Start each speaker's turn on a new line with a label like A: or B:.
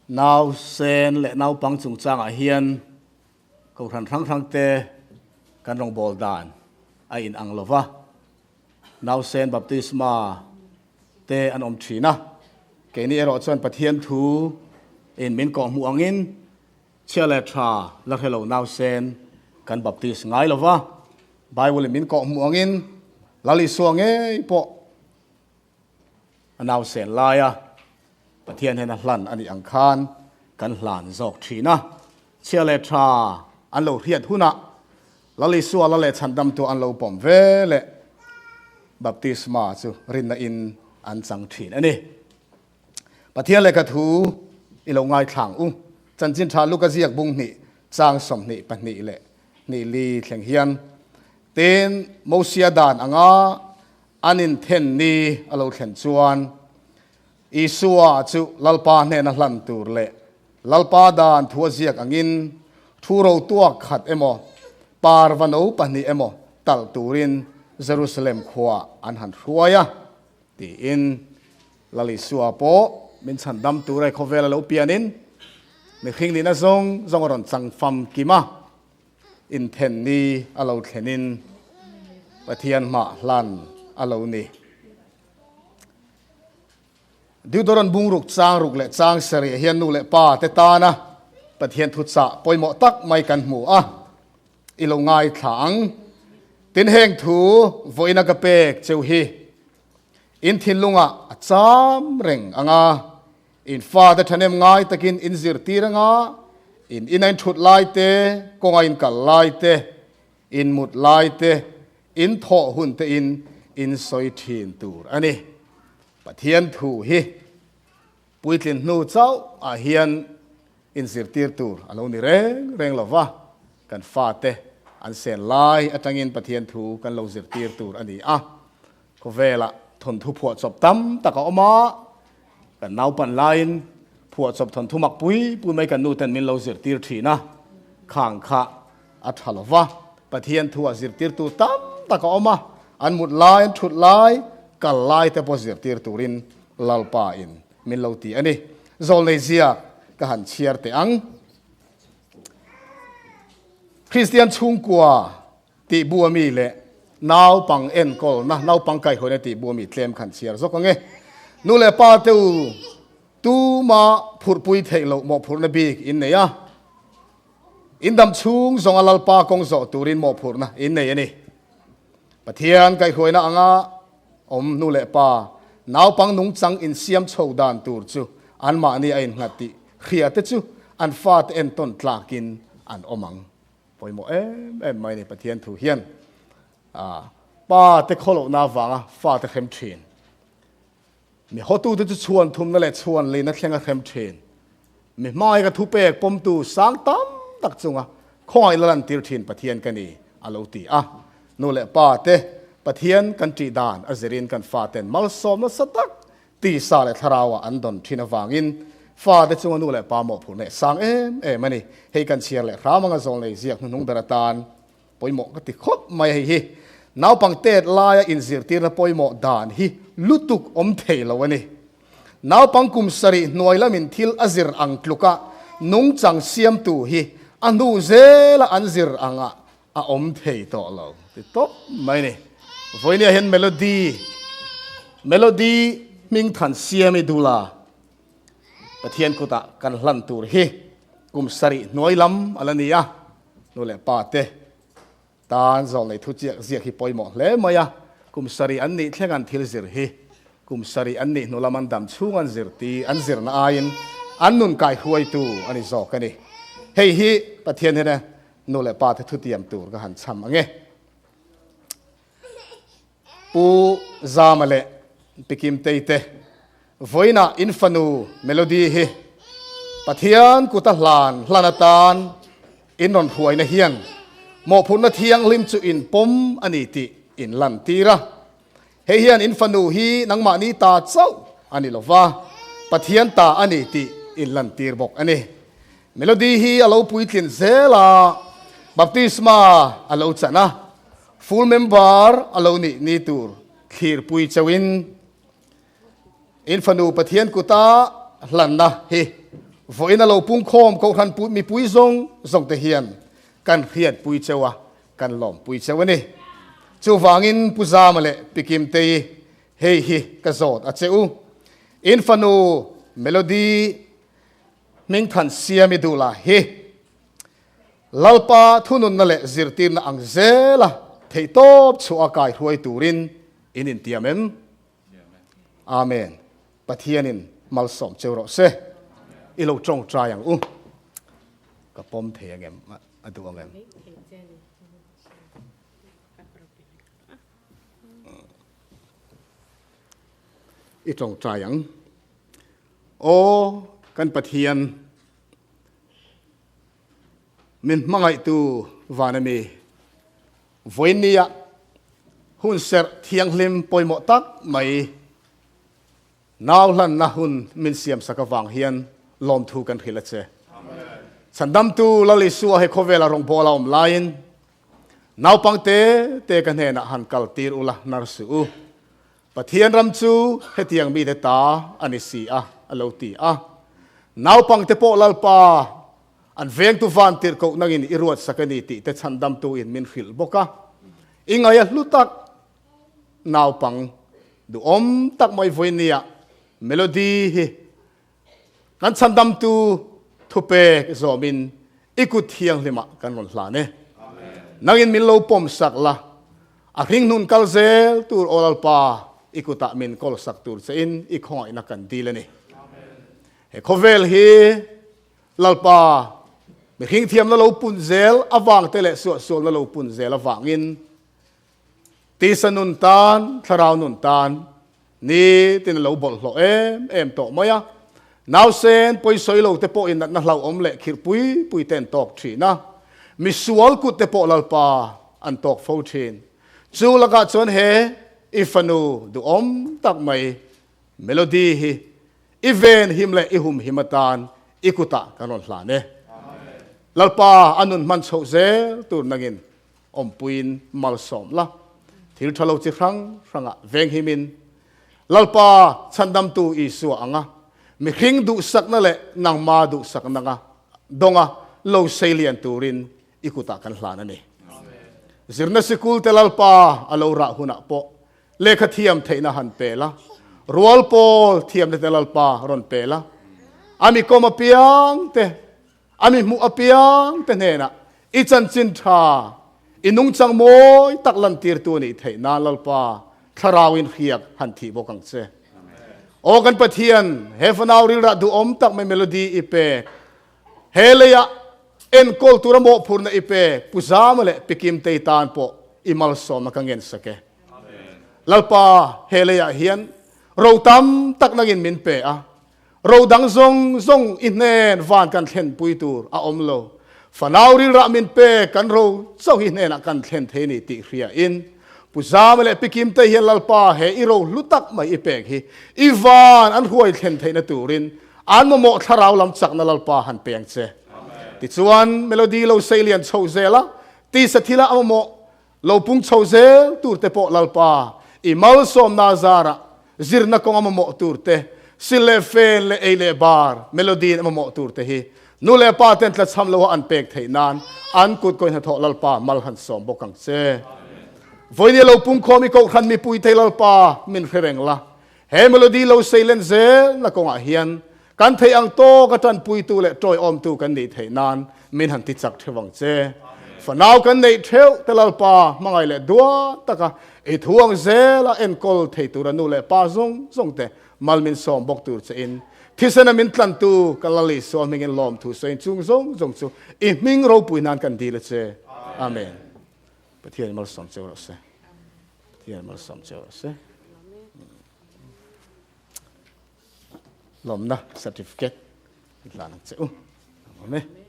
A: Nausen leh naupang chungchangah hian kohhran hrang hrangte kan rawngbâwl dan a inang lo va, nausen baptisma te an awm ṭhin a. Keini erawh chuan Pathian thu in min kawhhmuh angin chhia leh ṭha la hre lo nausen kan baptis ngai lo va, Bible in min kawhhmuh angin Lal Isua ngei pawh A nausen laia Pathian hian a hlan a nih ang khan kan hlan zawk thin a. Chhia leh tha an lo hriat hunah Lal Isua la leh chhandamtu an lo pawm ve leh baptisma chu rinna in an chang thin a ni. Pathian lehkha thu i lo ngaithlang u. Chanchin tha Luka ziak bung hnih chang 22 leh hnih li thleng hian tin Mosia dan anga An inthen ni a lo thlen chuan Isua chu Lalpa hnena hlan tur leh Lalpa dan thu a ziak angin thu ro tuak khat emaw, parva no pahnih emaw talh turin Jerusalem khuaah an han hruai a, tiin Lal Isua pawh min chhandam tura khawvel a lo pianin mihring nihna zawng zawng a rawn chang famkim a. Inthen ni a lo thlenin Pathian hmah hlan a lo ni. Deuteron bungruk chang ruk leh chang sarih hian nu leh pa te tana Pathian thuchah pawimawh tak mai kan hmu a, i lo ngaithla ang. Tin heng thu vawiina ka pek cheu hi in thinlungah a cham reng ang a, In fate ṭhahnem ngai takin in zirtir anga, in ina in ṭhut lai te, kawnga in kal lai te, in mut lai te, in thawh hun te in in sawi ṭhin tur a ni. Pathian thu hi puitlin hnu chauh ah hian in zirtir tur a lo ni reng reng lo va, kan fate an sen lai aṭangin Pathian thu kan lo zirtir tur a ni a. Khawvelah thawnthu phuahchawp tam tak a awm a, kan naupan laiin phuahchawp thawnthu mak pui pui mai kan nuten min lo zirtir thin a, khang kha a tha lo va, Pathian thu ah zirtirtu tam tak a awm a, an mut lai, an thut lai, kal lai te pawh zirtir turin Lalpa in min lo ti a ni. Zawlnei ziak ka han chhiar teh ang. Kristian chhungkua Tih bu a mi leh naupang enkawlna, naupang kaihhawina tih bu a mi tlem khan chhiar zawk ang e. Nu leh pa te u, tuma phurhpui theih loh mawhphurhna bik in nei a. In dam chhung zawnga Lalpa kawng zawh turin mawhphurhna in nei a ni. Pathian kaihhruaina anga awm nu leh pa, naupang nungchang insiam chho dan tur chu anmahni a innghat tih hria te chu an fate entawn tlakin an awm ang. Pawimawh em em mai a ni Pathian thu hian pa te khawlohna avanga fa te hrem thin. Mi hawtute chu chhuan thumna leh chhuan leina thlenga hrem thin. Mi hmai ka thupek pawmtu sang tam tak chunga khawngaih la lantir thin Pathian ka ni a lo ti a. Nu leh pa te Pathian kan tih dan a zirin kan fa ten malsawm nasa tak Tisa leh thlarauah an dawn thin avangin fate chunga nu leh pa mawhphurh leh sang em em a ni. Hei kan chhiar leh hram anga zawl nei ziak hnuhnung ber atan pawimawh ka ti khawp mai a hei hi. Naupang tet laia inzirtirna pawimawh dan hi lutuk awm thei lo a ni. Naupang kum sarih hnuai lamin thil a zir ang tluka nungchang siamtu hi a hnu zela an zir angah a awm thei tawh lo ti tawp mai ni. Vawinia hian melody melody hming than siam i dula Pathian kutah kan hlan tur hi kum sarih hnuai lam a la ni a, nu leh pa te tan zawng nei thu chiak ziak hi pawimawh hle mai a, kum sarih an nih thleng an thil zir hi kum sarih an nih hnu lam an dam chhung an zir ti an zirna aiin an nun kaihruaitu a ni zawk a ni. Hei hi Pathian hian Nu leh pa te thutiam tur ka han chham ang e. Pu Zama leh Pi Kimtei te vawiinah in fanu Melody hi Pathian kuta hlan hlan atan in rawn hruaina hian mawhphurhna thianghlim chu in pawm a ni tih in lantir a. Hei hian in fanu hi nangmahni ta chauh a ni lova, Pathian ta a ni tih in lantir bawk a ni. Melody hi a lo puitlin zel a, baptisma a lo chan a, full member a lo nih ni tur thlirpui chauhin in fanu Pathian kuta hlanna hi. Vawiin a lo pungkhawm Kohhran mipui zawng zawng te hian kan hriatpui cheu a, kan lawmpui cheu a ni. Chuvangin Pu Zama leh Pi Kimtei hei hi ka zawt a che u. In fanu Melody hmingthan siami duh lah hi Lalpa thununna leh zirtirna ang zela theihtawp chhuah a kaihruai turin in intiam em? Amen. Pathianin malsawm cheu rawh se. I lo tawngtai ang u. Ka pawm thei ang em? A duh ang em? I tawngtai ang. Aw kan Pathian, min hmangaihtu van a mi. Vawinia hun serh thianghlim pawimawh tak mai nau hlanna hun min siamsak avang hian lawmthu kan hrilh a che. Chhandamtu Lal Isua he khawvela rawngbawla awm laiin naupang te te ka hnenah han kal tir ula nar suh u. Pathian ram chu hetiang mite ta a ni si a, a lo ti a. Naupangte pawh Lalpa An vengtu van tirhkoh nangin i ruatsak a ni tih te chhandamtu in min hrilh bawk a. I ngaih a hlu tak naupang duhawm tak mai vawinia melody hi kan chhandamtu thupek zawmin i kut thianghlimah kan rawn hlan e. Nangin min lo pawmsak la, a hringnun kal zel tur aw Lalpa i kutah min kawlsak tur che in i khawngaihna kan dil a ni. He khawvel hi Lalpa, mihring thiamna lo pun zel avangte leh suahsualna lo pun zel avangin tisa nun tan, thlarau nun tan nitin a lo bawlhhlawh em em tawh mai a. Nausen pawisawi lo te pawhin natna hlauhawm leh khirh pui pui te an tawk thin a. Misual kut te pawh Lalpa an tawk fo thin. Chu lakah chuan he i fanu duhawm tak mai Melody hi i ven him leh i hum him atan i kutah kan rawn hlan e. Lalpa a nun hman chhoh zel tur nangin awmpuiin malsawm la, thil tha lo chi hrang hrangah veng himin Lalpa chhandamtu Isua anga mihring duhsakna leh nangma duhsakna nga dawnga lo seilian turin i kutah kan hlan a ni. Zirna sikul te Lalpa a lo rah hunah pawh Lehkha thiam theihna han pe la, rual pawl thiamna te Lalpa rawn pe la, a mi kawm apiang te, a mi hmuh apiang te hnenah i chanchin tha, i nungchang mawi tak lantirtu a nih theih nan Lalpa thlarauin hriak han thih bawk ang che. Aw kan Pathian, he fanau rilrah duhawm tak mai melody i pek, he leiah enkawl tura mawhphurhna i pek, Pu Zama leh Pi Kimtei tan pawh i malsawmna ka ngensak e. Lalpa, he leiah hian ro tam tak nangin min pe a, ro dang zawng zawng i hnen van kan thlenpui tur a awm lo. Fanau rilrah min pe kan ro chauh hi hnenah kan thlen thei ni tih hriain, Pu Zama leh Pi Kimte hian Lalpa he i ro hlu tak mai i pek hi i van an huai thlen theihna turin an mamawh thlarau lam chakna Lalpa han pe ang che. Tichuan, melody lo seilian chho zel a, tisa thila a mamawh Lo pung chho zel tur te pawh Lalpa, i malsawmna zarah zirna kawng a mamawh tur te, sil leh fen leh ei leh bar, melody in a mamawh tur te hi nu leh pa ten tlachham loha an pek theih nan an kut kawi hnathawh Lalpa mal han sawm bawk ang che. Vawinia lo pung khawm i kohhran mipui thei Lalpa min hre reng la, he melody lo seilen zel na kawngah hian kan theih ang tawk a tanpuitu leh tawiawmtu kan nih theih nan min han ti chak theuh ang che. Fanau kan neih theuh te Lalpa hmangaih leh duat taka i thu ang zela enkawl thei tura nu leh pa zawng zawng te mal min sawm bawk tur che in thisena min tlantu ka Lal Isua hmingin lawmthu sawiin chung zawng zawng chu i hming ropui nan kan dil a che. Amen. Pathian malsawm cheu rawh se. Pathian malsawm cheu rawh se. Lawmna certificate hlan ang che u. Amen.